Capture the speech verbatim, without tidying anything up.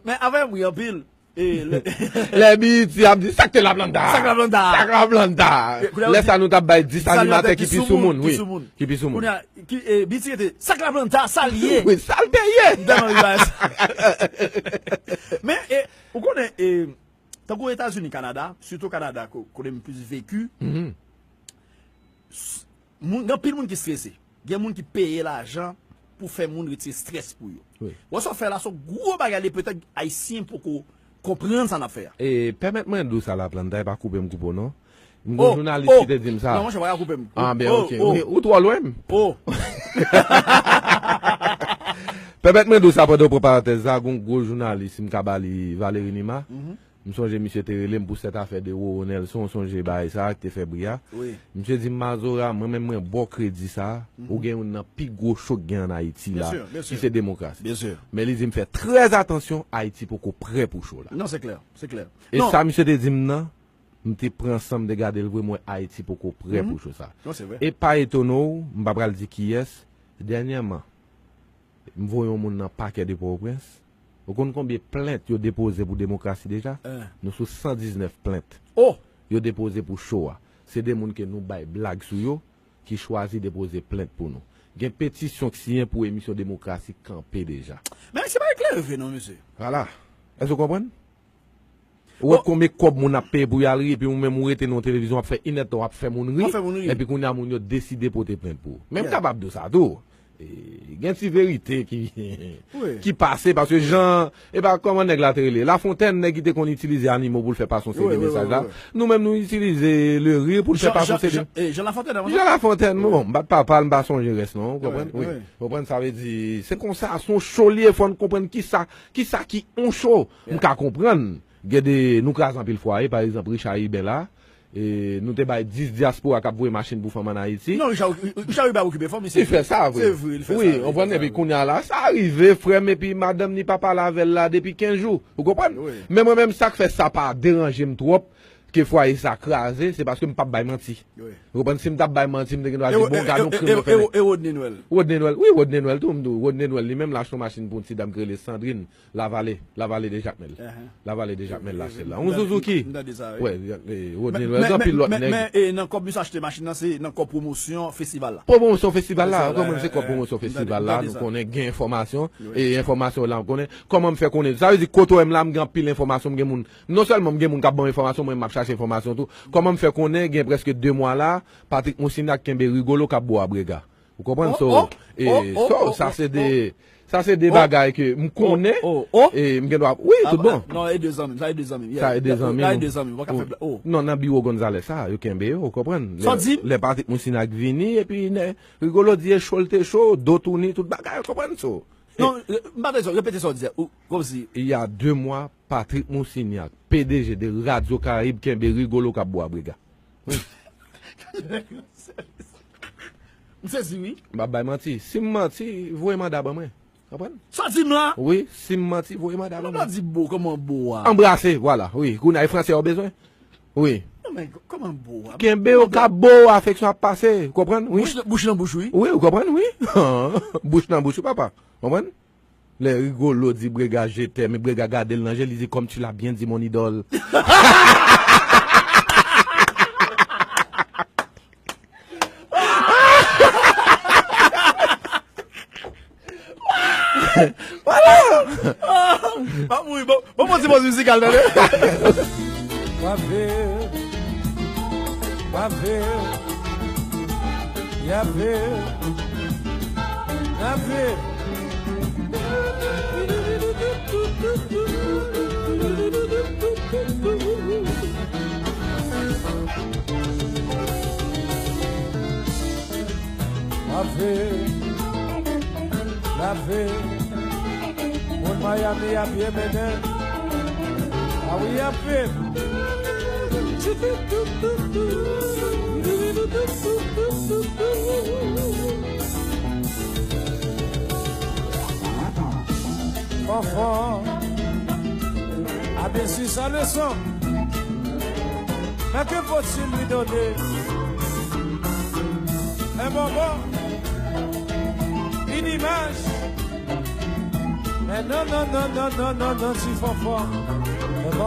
Men avè m ri anpil. E lè Lè B E T ap di, "Sa k te Laplanta? Sa k Laplanta? Sa k Laplanta?" E kounye a yo Lè di, sa nou t ap bay dis sa animatè animatè ki ki pi sou sou moun, moun, ki wi, sou moun. Ki pi sou moun. Kounye a, ki, e, B E T rete, "Sa k Laplanta, sa l ye?" Wi, sa l te ye. M tèlman ri bagay sa. Men, e, ou konnen, e, tankou Etazini, Kanada, sitou Kanada, ko- kote m plis veki, Mhm. s- moun, gen anpil moun ki strese. Gen moun ki peye lajan pou fè moun retire strès pou yo. Wi. Wè sa w fè la, se yon gwo bagay li, petèt Ayisyen poko konprann sa n ap fè a. E, pèmèt mwen di w sa, Laplanta, e pa koupe m koupe w non. M gon Oh, jounalis oh. ki te di m sa. Non, monchè, pa ka koupe m. Ah, ben, Oh, ok. oh. Wi, ou twò lwen m. Oh. Pèmèt mwen di w sa pandan w pran parantèz sa, gon gwo jounalis, m ka ba li, Valery Numa. Mhm. M sonje misye te rele m pou sèt afè de Roro Nelson, w sonje bagay sa a ki te fè bri a. Wi. Misye di m, "Mazora, mwen menm mwen ba w kredi sa a, Mhm. ou gen youn nan pi gwo cho k gen ann Ayiti Byen la, sè, byen ki sè. se demokrasi." Byen sè. Men li di m, "Fè trè atansyon, Ayiti poko prè pou cho la." Non, se klè, se klè. E Non. sa misye te di m nan, m te pran san m te gade l vre, m wè Ayiti poko prè Mhm. pou cho sa. Non, se vre. E pa etone w, m pa pral di kiyès, dènyèman, m voye yon moun nan pakè de Pòtoprens. Ou konn konbyen plent yo depoze pou demokrasi deja? Eh. Nou sou san diznèf plent Oh! yo depoze pou cho a. Se de moun ke nou bay blag sou yo ki chwazi depoze plent pou nou. Gen petisyon k siyen pou emisyon demokrasi kanpe deja. Men se pa eklere vre non, mesye. Vwala. Èske w konprann? Ou wè Bon. konbyen kòb moun ap peye pou y al ri, epi ou menm ou rete nan yon televizyon, w ap fè inèdtan, w ap fè moun ri, W ap fè moun ri. epi kounye a moun yo deside pote plent pou ou. Men m Yeah. kapab di w sa tou. E, gen ti verite ki, Wi. ki pase, paske jan, e pa kòman nèg la te rele? Lafontèn, nèg ki te konn itilize animo pou l fè pase yon seri Wi, de wi, wi, mesaj la. wi, wi. Nou menm nou itilize le ri pou l fè Jan, pase yon Jan, seri de Jan, eh, Jan Lafontèn, avan sa? Jan Lafontèn, Wi. bon, m pa t papa l, m pa sonje rès non, ou Wi, konprann? Wi. wi. Ou konprann, sa vle di, se konsa, se yon cho li ye, fò n konprann kisa, kisa ki yon cho. M Yeah. ka konprann. Gen de, nou kraze anpil fwaye, pa egzanp, Richard Rubin la, e, nou te bay dis dyaspora k ap voye machin pou fanm ann Ayiti. Non, Richard, Richard Rubin okipe fanm, misye Li fè sa, vre. Se vre, li fè Wi, sa, li ou konprann, fè sa, epi wi. kounye a la, sa rive, frè m, epi madanm ni pa pale avè l la depi kenz jou. Ou konprann? Wi. Men mwen menm, sa k fè sa pa deranje m twòp, ke fwaye sa kraze, se paske m p ap bay manti. Wi. Ou konprann? Si m t ap bay manti, m te gen dwa E di, Wo-, bon, e, gade yon e, krim e, yo fè e, nèg. e Rodney Noël. Rodney Noël, wi, Rodney Noël tou, m di w, Rodney Noël, li menm, l achte yon machin pou yon ti dam ki rele Sandrine. Lavale, Lavale de Jakmèl. Ahan. Lavale de Jakmèl la, se la. M On tande, Suzuki. m tande sa, wi. Wè, e, Rodney Men, Noël, men, anpil men, lòt men, nèg. men, e, nan kòb misye achte machin nan, se nan kòb pwomosyon festival la. Pwomosyon festival la, Festival la, kòman se kòb e, pwomosyon m tande, festival m la, tande nou sa. konnen gen enfòmasyon, Wi. e enfòmasyon la, m konnen kòman m fè konnen. Sa vle di, kote w wè m la, m gen anpil enfòmasyon, m gen moun, non sèlman m gen moun k ap ban m enfòmasyon, mwen menm m ap chache enfòmasyon tou. Kòman m fè konnen, gen prèske de mwa la, Patrick Moussignac kenbe Rigolo k ap bo a brega. Ou konprann? Oh, So, oh, e, oh, oh, so, oh, sa oh, se oh. de, sa se de Oh. bagay ke m konnen, Oh, oh, oh. e m gen dwa, wi, Ah, tout bon. non, e de zanmi, sa e de zanmi. Sa e de zanmi, Sa e non. de zanmi, w pa ka Ou- fè bla-, oh. Non, nan biwo Gonzales sa, yo kenbe yo, ou konprann? Sa w Lè, di? lè Patrick Moussignac vini, epi nè, Rigolo di e cho l te cho, do touni, tout bagay, ou konprann? So, Non, e, m pa tande sa, repete sa w di a, ou, kòmsi. Il y a deux mois, Patrick Moussignac, P D G de Radio Caraïbe, kenbe Rigolo k ap bo a brega. M sezi, wi. M p ap bay manti. Si m manti, voye manda ban mwen. Konprann? Sa w di m la? Wi, si m manti, voye manda ban Manda mwen. di bo, kòman bo a? Anbrase, vwala, wi. Kounye a, e franse yo bezwen. Wi. Non, men k-, kòman bo a? Kenbe yo Manda ka bo, afeksyon ap pase. Konprann? Wi. Bouch nan, bouch nan bouch, wi. Wi, ou konprann, wi. Bouch nan bouch, wi, papa. Konprann? Lè Rigolo di Brega, "Je t'aime", Brega gade l nan je, li di, "Comme tu l'as bien dit, mon idole." Vwala! M ap mouri. Bon, bon, bon ti poz mizikal, tande. W ap viv, w ap viv, y ap viv, n ap viv. Lave, lave. Moun Miami a byen mennen. A wi, y ap viv. Fanfan. A bien sûr, sa leson. Mais que faut-il lui donner? Un bonbon, une image, Eh, non, non, non, non, non, non, non, ti fanfan. Eh, non.